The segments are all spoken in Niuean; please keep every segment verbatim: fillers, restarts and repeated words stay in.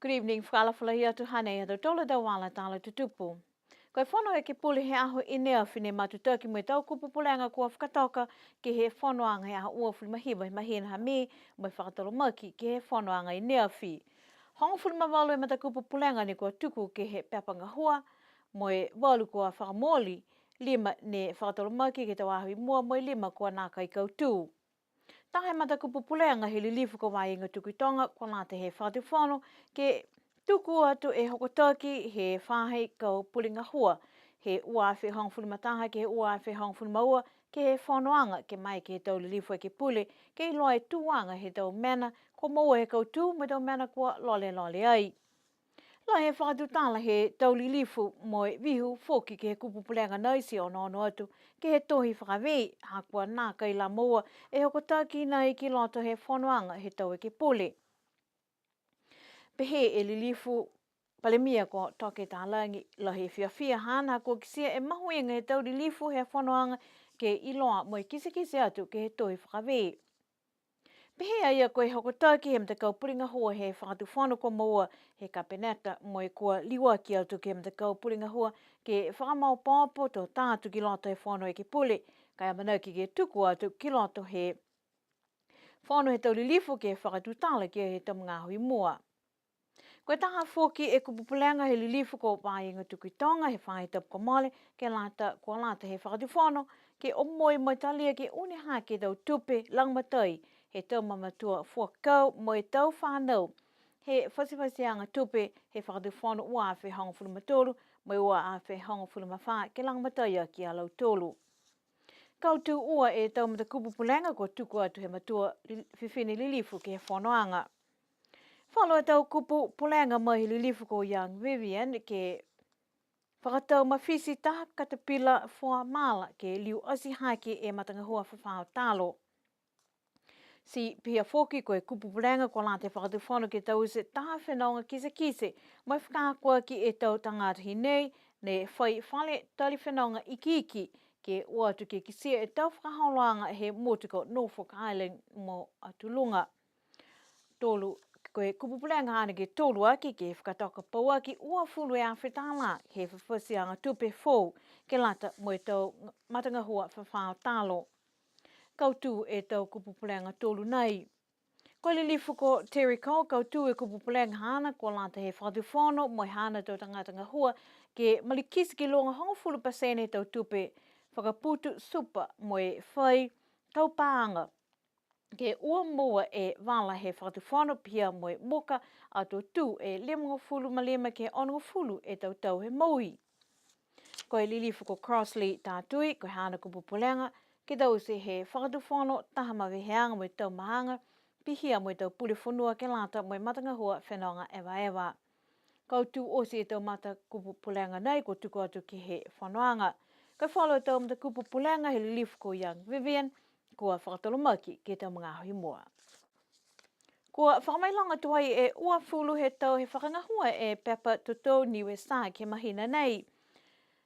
Good evening, fakaalofa lahi atu, hanei ha tautolu a tau vala tala tutupu. Ko e Fono Ekepule he aho i neafi ne matutaki mo e tau kupu pulega kua fakatoka ke he fonoaga he aho uafulu ma hiva he mahina ha Me, mo e fakatolomaki ke he fonoaga i neafi. Hogofulu ma valu e matakupu pulega ne kua tuku ke he pepa gahua, mo e valu kua fakamooli, lima ne fakatolomaki ke he tau aho i mua, mo e lima kua nākai kautū. Taha e matakupu pulega he lilifu ko Vaiga Tukuitoga, kua lata he Fakatufono ke tuku atu e hokotaki he faahi kau pule gahua, he ua afe hogofulu ma taha ke he ua afe hogofulu ma ua, ke he fonoaga, ke maeke he tau lilifu ekepule ke iloa e tuaga he tau mena kua moua he kautū mo e tau mena kua lolelole ai. Lahi e fakatutala he tau lilifu mo e vihu foki ke he kupu pulega nai ti onoono atu ke he tohi fakavē, ha kua nākai la moua e hokotaki nai ki loto he fonoaga he tau ekepule. Pehē e lilifu Palemia ko Toke Talagi, lahi e fiafia haana kua kitia e mahuiga he tau lilifu he fonoaga ke iloa mo e kitekite atu ke he tohi fakavē. Pehē a ia ko e hokotaki he matakau pule gahua he Fakatufono kua moua he Kapeneta mo e kua liuaki atu ke he matakau pule gahua ke fakamaopoopo to ta atu ki loto he Fono Ekepule, ka e amanaki ke tuku atu ki loto he Fono he tau lilifu ke fakatutala ki ai he tau magaaho i mua. Ko e taha foki e kupu pulega he lilifu ko Vaiga Tukuitoga he faahi tapu kua mole, ke lata, kua lata he Fakatufono ke omoi mo e talia ke uni hake e tau tupe lagomatai he tau mamatua fuakau mo e tau fanau he fatifatiaga tupe he Fakatufono ua afe hogofulu ma tolu mo e ua afe hogofulu ma fā ke lagomatai aki a lautolu. Kautū ua e tau matakupu pulega kua tuku atu he matua li-, fifine lilifu ke he fonoaga. Falu a tau kupu pulega mai he lilifu ko Young Vivian ke fakatau mafiti taha katapila foamala ke liu ati hake e matagahua fafao talo. Ti pihia foki ko e kupu pulega kua lata he Fakatufono ke taute taha fenoga kitekite mo e fakaakoaki e tau tagata hinei ne fai fale tali fenoga ikiiki ke o atu ke kitia e tau fakaholoaga he motu ko Norfolk Island mo Atu Luga. Tolu, ko e kupu pulega haana ke tolu aki ke fakatoka pauaki uafulu e afe tālā he fafatiaga tupe foou ke lata mo e tau matagahua fafao talo. Kautū e tau kupu pulega tolu nai. Ko e lilifu ko Terry Coe, kautū e kupu pulega haana kua lata he Fakatufono mo e haana tau tagata gahua ke malikiti ki luga hogofulu pasene he tau tupe fakaputu supa mo e fai kaupaaga. Ke ua moua e vala he Fakatufono pihia mo e moka ato tū e limagofulu ma lima ke onogofulu e tau tau he moui. Ko e lilifu ko Crossley Tatui, ko e haana kupu pulega, ke taute he Fakatufono taha maveheaga mo e tau maaga, pihia mo e tau pule fonua ke lata mo e matagahua fenoga evaeva. Kautū oti e tau matakupu pulega nei kua tuku atu ke he fonoaga. Ko e falu tau matakupu pulega he lilifu ko Young Vivian, kua fakatolomaki ke he tau magaaho i mua. Kua fakamailoga tuai e uafulu he tau he fakagahua e pepa totou Niue Star ke he mahina nei.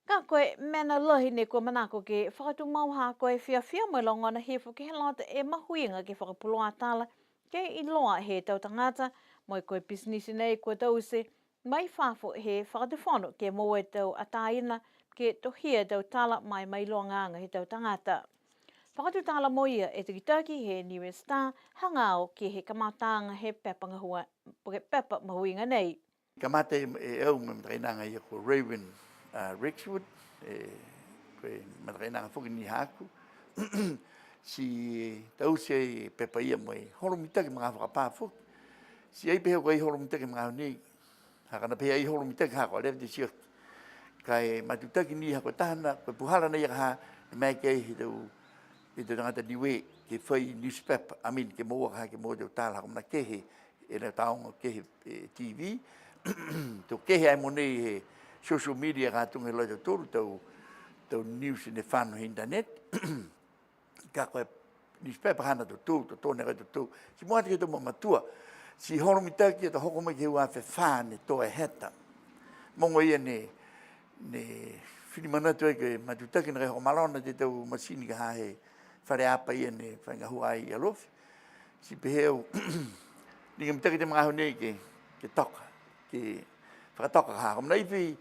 Ka ko e mena lahi ne kua manako ke fakatumau ha ko e fiafia mo e logona hifo ke he loto e mahuiga ke fakapuloa tala ke iloa he tau tagata, mo e ko e pisinisi nei kua taute mai fafo he Fakatufono ke moua e tau ataina ke tohia e tau tala ma e mailogaaga he tau tagata. Fakatutala mo ia e takitaki he Niue Star hagaao ke he kamataaga he pepa gahua, he pepa mahuiga nei. Kamata e, e au mo e matakainaga ia ko Raven, a, Rexwood, e, ko e matakainaga foki ni haaku. Ti taute e pepa ia mo e holo mitaki magaaho fakapā foki. Ti ai pehē ko e holo mitaki magaaho nei, ha ka na pehē ai holo mitaki ha ko e leva te tia. Ka e matutaki ni ha ko e taha na, ko e puhala na ia ka ha, ne maeke ai he tau, he tau tagata Niue, ke fai newspaper, I mean, ke moua ka ha, ke moua tau tala ha ko e mena kehe, e na taoga ke he, e, T V, to kehe ai mo nei he social media ka tuga he loto tolu tau, tau news ne fano he internet. Ka ko e newspaper haana totou, totou ne ka totou. Ti mua atu ke he tau mamatua. Ti holo mitaki atu hoko mai ke he ua afe fā ne tō e heta. Mogo ia ne, ne fili manatu ai ke matutaki ne ka hoko malona e tau masini ka ha he fale apa ia ne fai gahua ai i Alofi. Ti pehē au, liga mitaki e tau magaaho nei ke, ke toka. Ke fakatoka ka ha, ko e mena ai fai,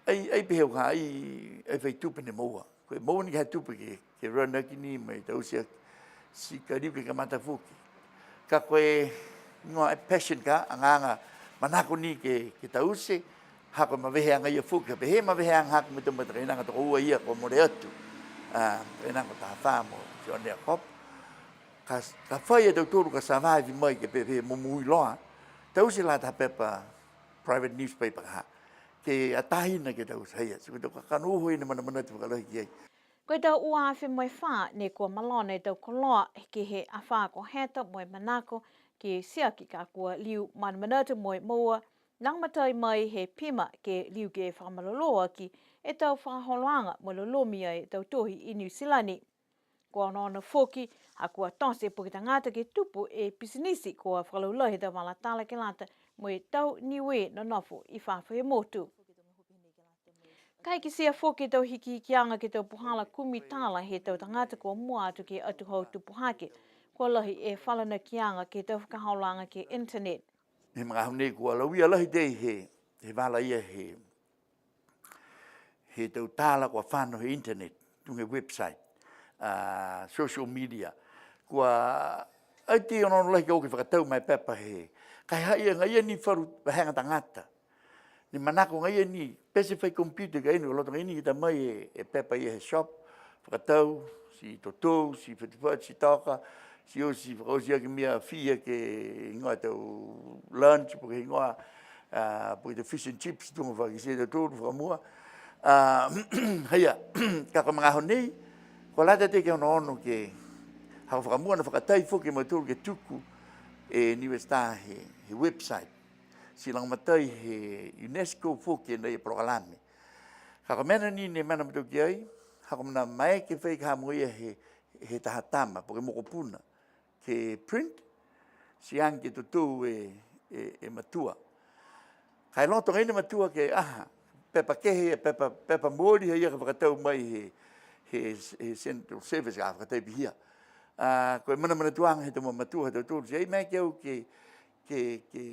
ai, ai pehē au ka ha, ai, ai fai tupe ne moua. Ko e moua ni ka ha tupe ke, ke run aki ni mo e taute aki. Ti ka liu ke kamata foki. Ka ko e, higoa e passion ka, agaaga manako ni ke, ke taute, ha ko e maveheaga ia foki, pehē maveheaga haaku mo e tau matakainaga tokoua ia kua mole atu. A, matakainaga ko Tafa mo Sionea Kopu. Ka, ka fai e tautolu ka survive mai ke pehē mo mui loa, taute la taha pepa private newspaper ka ha. Ke atahina ke taute haia, ti ko e tau kakano uho ia ne manamanatu fakalahi ki ai. Ko e tau ua afe mo e fā ne kua malona e tau koloa ke he afā ko Heta mo e manako ke tiaki ka kua liu manamanatu mo e moua lagomatai mai he pima ke liu ke fakamalolō aki e tau fakaholoaga mo lolomi ai e tau tohi i Niu Silani. Kua onoono foki, ha kua tote e puke tagata ke tupu e pisinisi kua fakalaulahi e tau vala tala ke lata mo e tau Niue nonofo i fafo he motu. Ka e kitia foki e tau hikihikiaga ke he tau puhala kumi tala he tau tagata kua mua atu ke he atuhau tupu hake, kua lahi e falanakiaga ke he tau fakaholoaga ke he internet. He magaaho nei kua lauia lahi tei he, he vala ia he, he tau tala kua fano he internet, tuga e website, a, social media. Kua ai tei onoono lahi ke o ke fakatau ma e pepa he, ka e ha ia agaia ni falu vahega tagata. Ne manako agaia ni, pete fai computer ka e ni, loto agaia ni ke ta mai e, e pepa ia he shop, fakatau, ti totou, ti fatafata, ti toka, ti oti, fakaoti aki mena fia ke higoa tau lunch, po ke higoa, a, po ke tau fish and chips, tuga fakakitia e tautolu fakamua. A, haia, ka ko e magaaho nei, kua lata tei ke onoono ke, ha ko e fakamua ne fakatai foki e mautolu ke tuku e Niue Star he, he website. Ti lagomatai he UNESCO foki e nai e polokalame. Ka ko e mena ni ne mena mautolu ki ai, ha ko e mena maeke fai ka ha mo ia he, he taha tama, po ke mokopuna, ke print, ti age ke totou e, e, e matua. Ka e loto agaia ni e matua ke aha, pepa kehe, pepa, pepa mooli haia ka fakatau mai he, he, he central service ka fakatai pihia. A, ko e manamanatuaga he tau mamatua ha tautolu, ti ai maeke au ke, ke, ke,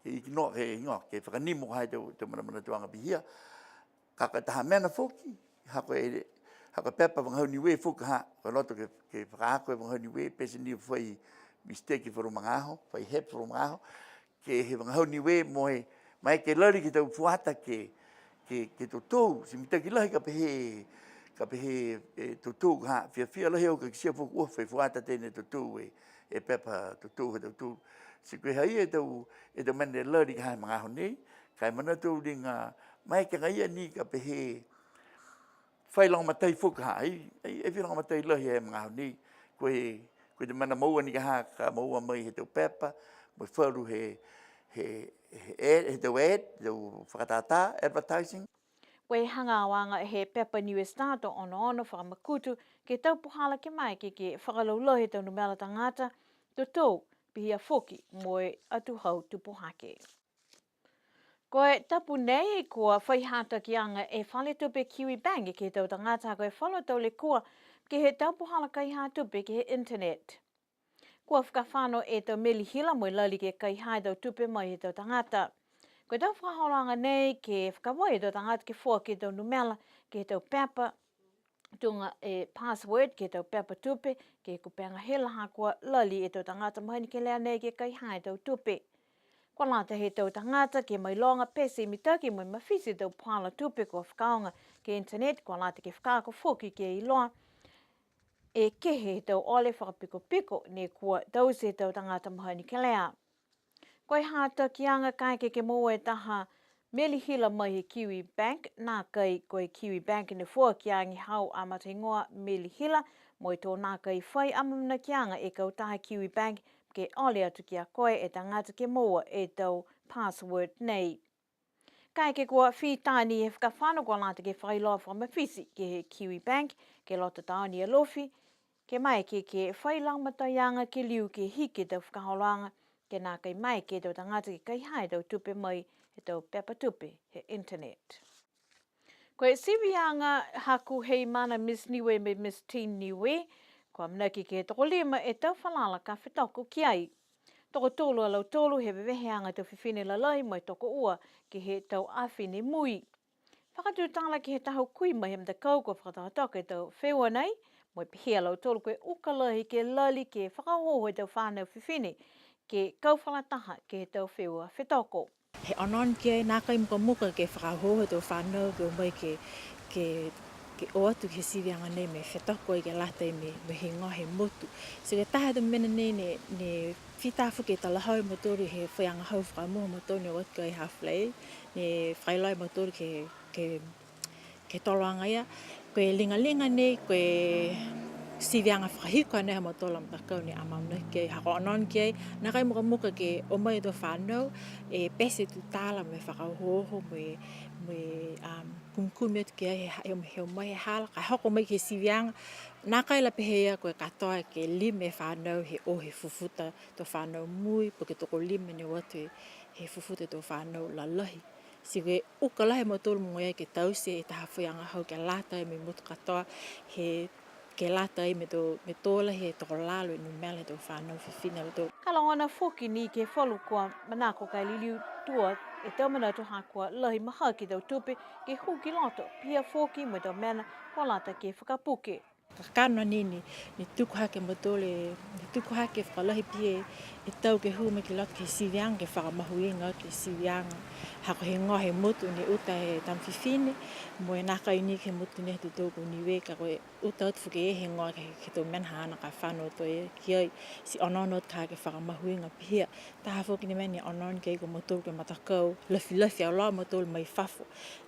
ke ikiloa, ke ikiloa, ke fakanimo ha tau, tau manamanatuaga pihia. Ka ko e taha mena foki, ha ko e, ha ko e pepa vagahau Niue foki ha, ko e loto ke, ke fakaako e vagahau Niue, pete ni fai mistake falu magaaho, fai hepe falu magaaho, ke he vagahau Niue mo e, maeke lali ke he tau fuata ke, ke, ke totou, ti mitaki lahi ka pehē, ka pehē e totou ka ha, fiafia lahi au ka kitia foki ua fai fuata tei ne totou e, e pepa totou ha tautolu. Ti ko e ha ia e tau, e tau mena lali ka ha he magaaho nei, ka e manatu au liga, maeke agaia ni ka pehē, fai lagomatai foki ha, ai, ai, ai fai lagomatai lahi he magaaho nei, ko e, ko e tau mena moua ni ka ha, ka moua mai he tau pepa, mo e falu he, he, he, he, he tau ad, tau fakatātā, advertising. Ko e hagaao aga he pepa Niue Star to onoono fakamakutu ke he tau puhala ke maeke ke fakalaulahi e tau numela tagata totou, pihia foki mo e atuhau tupu hake. Ko e tapu nei, kua fai hatakiaga e fale tupe Kiwibank ke he tau tagata ha ko e falu tau lekua ke he tau puhala kaihā tupe ke he internet. Kua fakafano e tau meli hila mo e lali ke kaihā e tau tupe mai he tau tagata. Ko e tau fakaholoaga nei ke fakavai e tau tagata ke foaki e tau numela ke he tau pepa, tuga e password ke he tau pepa tupe, ke he kupega hila ha kua lali e tau tagata mahani kelea nei ke kaihā e tau tupe. Kua lata he tau tagata ke mailoga pete mitaki mo e mafiti e tau puhala tupe kua fakaaoga ke internet, kua lata ke fakaako foki ke iloa e kehe he tau ole fakapikopiko ne kua taute he tau tagata mahani kelea. Ko e hatakiaga kaeke ke moua e taha meli hila mai he Kiwibank, nākai ko e Kiwibank ne foaki age haau amata higoa meli hila, mo e to nākai fai amaamanakiaga e kautaha Kiwibank ke ole atu ki a koe e tagata ke moua e tau password nei. Kaeke kua fita ni e fakafano, kua lata ke fakailoa fakamafiti ke he Kiwibank, ke he loto taone Alofi, ke maeke ke fai lagomataiaga ke liu ke hiki e tau fakaholoaga, ke nākai maeke e tau tagata ke kaihā e tau tupe mai he tau pepa tupe he internet. Ko e siviaga Hakuheimana Miss Niue mo e Miss Teen Niue, kua amanaki ke tokolima e tau falala ka fetoko ki ai. tokotolu a lautolu he veveheaga tau fifine lalahi mo e tokoua ke he tau afine mui. Fakatutala ke he taha hukui mai he matakau kua fakatokatoka e tau feua nei, mo e pehē a lautolu ko e uka lahi ke lali ke fakaohooho e tau fanau fifine, ke kau fakalataha ke he tau feua fetoko. He onoono ki ai, nākai mukamuka ke fakaohooho e tau fanau ke o mai ke, ke, ke o atu ke he siviaga nei mo e fetoko ai ke lata mo e, mo e heigoa he motu. So ko e taha he tau mena nei ne, ne fita foki e talahau e mautolu he faiaga hau fakamua ha mautolu ne o atu ki ai ha Falaile, ne fakailoa e mautolu ke, ke, ke he toloaga ia, ko e ligaliga nei, ko e siviaga fakahiku a nei ha mautolu a matakau ne amanaki ki ai, ha ko e onoono ki ai, nākai mukamuka ke o mai e tau fanau, e pete tutala mo e fakaohooho mo e, mo e, um, kumikumi atu ki ai he, he, he o mai he hala, ka e hoko mai ke he siviaga, nākai la pehē ia ko e katoa ke lima e fanau he o he fufuta, tau fanau mui, po ke tokolima ne o atu he, he fufuta tau fanau lalahi. Ti ko e uka lahi a mautolu mogoia ke taute e taha faiaga hau ke lata mo e motu katoa, he ke lata mo e tō, mo e tō lahi e tokolalo e numela he tau fanau fifine a lautolu. Ka logona foki ni ke he falu kua manako ka e liliu tua e tau manatu ha kua lahi mahaki e tau tupe ke hū ki loto, pihia foki mo e tau mena kua lata ke fakapuke. Kakano ni, ni, ne tuku hake a mautolu e, ne tuku hake fakalahi pihia e, e tau ke hū mai ki loto ke he siviaga, ke fakamahuiga ke he siviaga. Ha ko e heigoa he motu ne uta he tama fifine, mo e nākai ni ke he motu nei ha tautolu ko Niue, ka ko e uta atu foki e heigoa ke, ke he tau mena haana ka fano atu ai ki ai, ti onoono atu ka ke fakamahuiga pihia. Taha foki ni mena ne onoono ki ai ko mautolu ko e matakau, lafilafi auloa a mautolu mai fafo.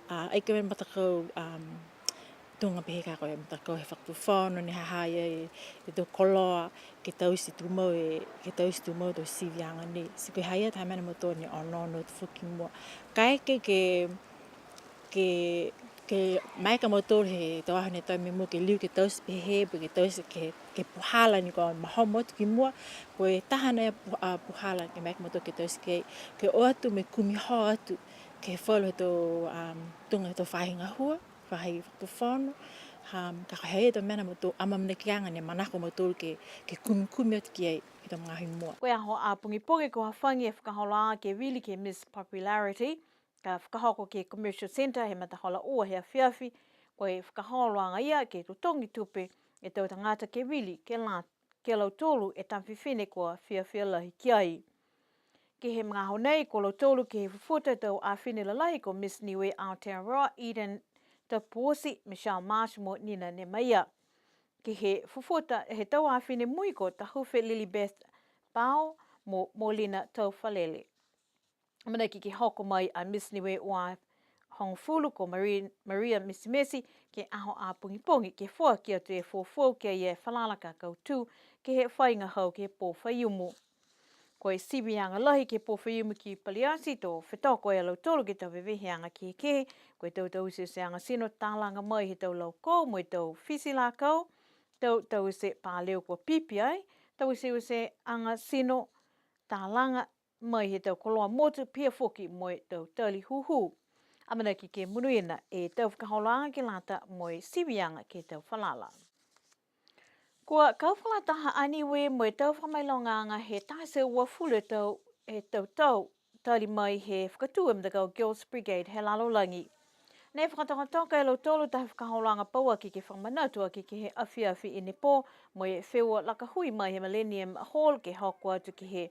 A, ai ko e matakau, um, tuga pehē ka ko e matakau he fakatufono ne ha ha i ai e, e tau koloa, ke taute tumau e, ke taute tumau e tau siviaga nei. Ti ko e ha ia taha mena mautolu ne onoono atu foki ki mua. Kaeke ke, ke, ke maeke a mautolu he tau aho ne tau mena mua ke liu ke taute pehē, po ke taute ke, ke puhala ni kua mahomo atu ki mua, ko e taha nei a pu-, a puhala ke maeke a mautolu ke taute ke, ke o atu mo e kumi hoa atu, ke he falu he tau, um, tuga he tau faahi gahua, faahi fakatufono, um, ka ko e ha ia tau mena mautolu, amaamanakiaga ne manako a mautolu ke, ke kumikumi atu ki ai, ke he tau magaaho i mua. Ko e aho a pogipogi kua hafagi e fakaholoaga ke vili ke he Miss Popularity, ka fakahoko ke he Commercial Centre he matahola ua he afiafi, ko e fakaholoaga ia ke totogi tupe e tau tagata ke vili ke la, ke lautolu e tama fifine kua fiafia lahi ki ai. Ke he magaaho nei, ko lautolu ke he fufuta tau afine lalahi ko Miss Niue Aotearoa, Eden Tapuosi, Michelle Marsh mo Nina Nemaia. Ke he fufuta he tau afine mui ko Tahufe Lilibeth Pao mo Molina Taufalele. Amanaki ke hoko mai a Miss Niue ua hogofulu ko Marie, Maria Misimesi ke he aho a pogipogi ke foaki atu e fuafua ki ai e falala ka kautū ke he faiga hau ke he pō Faiumu. Ko e siviaga lahi ke he pō Faiumu ki Paliati to fetoko e lautolu ke he tau veveheaga kehekehe, ko e tau tauteaga tino talaga mai he tau laukou mo e tau fiti lakau, tau taute paleo kua pipi ai, tauteaga tino talaga mai he tau koloa motu, pihia foki mo e tau tali hūhū. Amanaki ke monuina e tau fakaholoaga ke lata mo e siviaga ke he tau falala. Kua kau fakalataha a Niue mo e tau fakamailogaaga he taha e teau uafulu e tau, e tau tau, tali mai he fakatū e matakau Girls Brigade he lalolagi. Ne fakatokatoka e lautolu taha fakaholoaga pauaki ke fakamanatu aki ke he afiafi i ne pō, mo e feua laka hui mai he Millennium Hall ke hoko atu ke he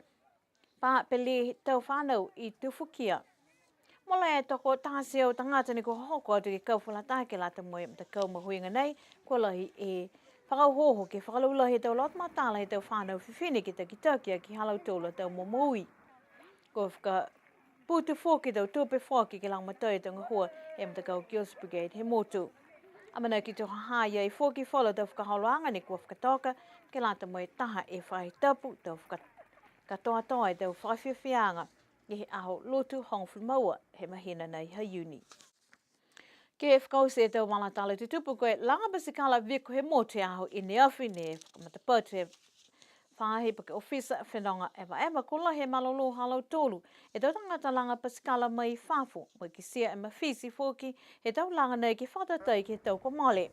pā pele tau fanau i Tufukia. Molea e tokotaha e teau tagata ne kua hohoko atu ke kau fakalataha ke lata mo e matakau mahuiga nei, kua lahi e fakaohooho ke fakalaulahi e tau loto matala he tau fanau fifine ke takitaki aki ha lautolu a tau momoui. Kua fakaputu foki e tau tupe foaki ke lagomatai e tau gahua he matakau Girls Brigade he motu. Amanaki to ha ha i ai foki falu a tau fakaholoaga ne kua fakatoka ke lata mo e taha e faahi tapu tau faka-, katoatoa e tau fakafiafiaaga ke he aho Lotu hogofulu ma ua he mahina nei ha Iuni. Ke fakaoti e tau vala tala tutupu, ko e laga pasikala viko he motu he aho i ne afi ne fakamatapatu he faahi po ke ofisa fenoga evaeva, kua lahi e malolō ha lautolu e tau tagata laga pasikala mai fafo, mo e kitia e mafiti foki he tau laga nei ke fakatatai ke he tau kua mole.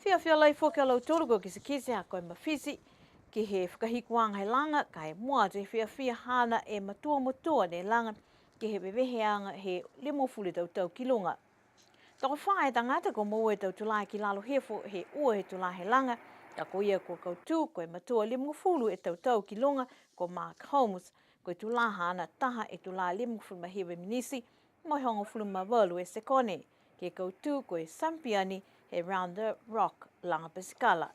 Fiafia lahi foki a lautolu kua kitekite ha ko e mafiti ke he fakahikuaga he laga, ka e mua atu e fiafia haana e matua motua ne laga, ke he veveheaga he limagofulu tau tau ki luga. Tokofā e tagata kua moua e tau tulā ki lalo hifo he ua e tulā he laga, ka ko ia kua kautū ko e matua limagofulu e tau tau ki luga ko Mark Holmes, ko e tulā haana taha e tulā limagofulu ma hiva e minisi, mo e hogofulu ma valu e sekone, ke kautū ko e samipiani he Round the Rock laga pasikala.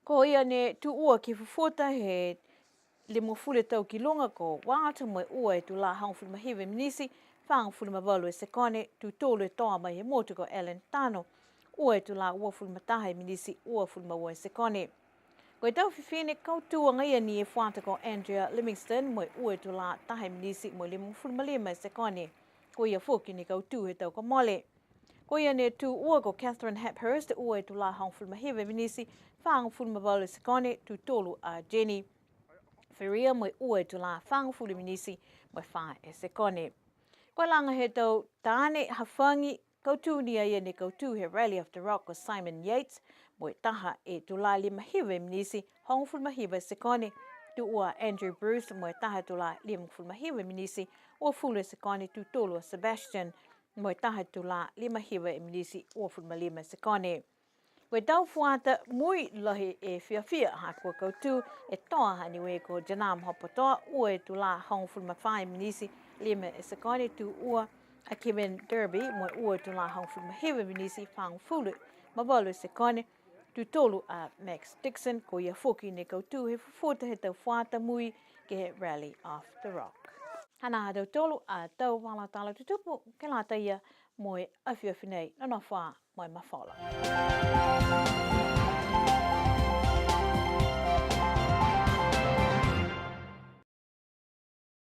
Ko ia ne tū ua ke fufuta he limagofulu e tau ki luga ko Ward mo e ua e tulā hogofulu ma hiva e minisi, fāgofulu ma valu e sekone, tū tolu e toa mai he motu ko Ellen Tano, ua e tulā uafulu ma taha e minisi, uafulu ma ua e sekone. Ko e tau fifine kautū agaia ni e fuata ko Andrea Livingston mo e ua e tulā taha e minisi mo e limagofulu ma lima e sekone. Ko ia foki ne kautū he tau kua mole. Ko ia ne tū ua ko Catherine Hepburst, ua e tulā hogofulu ma hiva e minisi, fāgofulu ma valu e sekone, tū tolu a Jenny Feria mo e ua e tulā fāgofulu e minisi mo e fā e sekone. Ko e laga he tau taane hafagi, kautū ni a ia ne kautū he Rally of the Rock ko Simon Yates, mo e taha e tulā lima hiva e minisi, hogofulu ma hiva e sekone, tū ua Andrew Bruce mo e taha e tulā limagofulu ma hiva e minisi, uafulu e sekone, tū tolu a Sebastian, mo e taha e tulā lima hiva e minisi, uafulu ma lima e sekone. Ko e tau fuata mui lahi e fiafia ha kua kautū e toa ha Niue ko Janam Hopotoa, ua e tulā hogofulu ma fā e minisi, lima e sekone, tū ua a Kevin Derby, mo e ua e tulā hogofulu ma hiva e minisi, fāgofulu ma valu e sekone, tū tolu a Max Dixon, ko ia foki ne kautū he fufuta he tau fuata mui ke he Rally of the Rock. Hanā ha tautolu a tau vala tala tutupu, ke lata ia mo e afiafi nei, nonofo ā mo e mafola.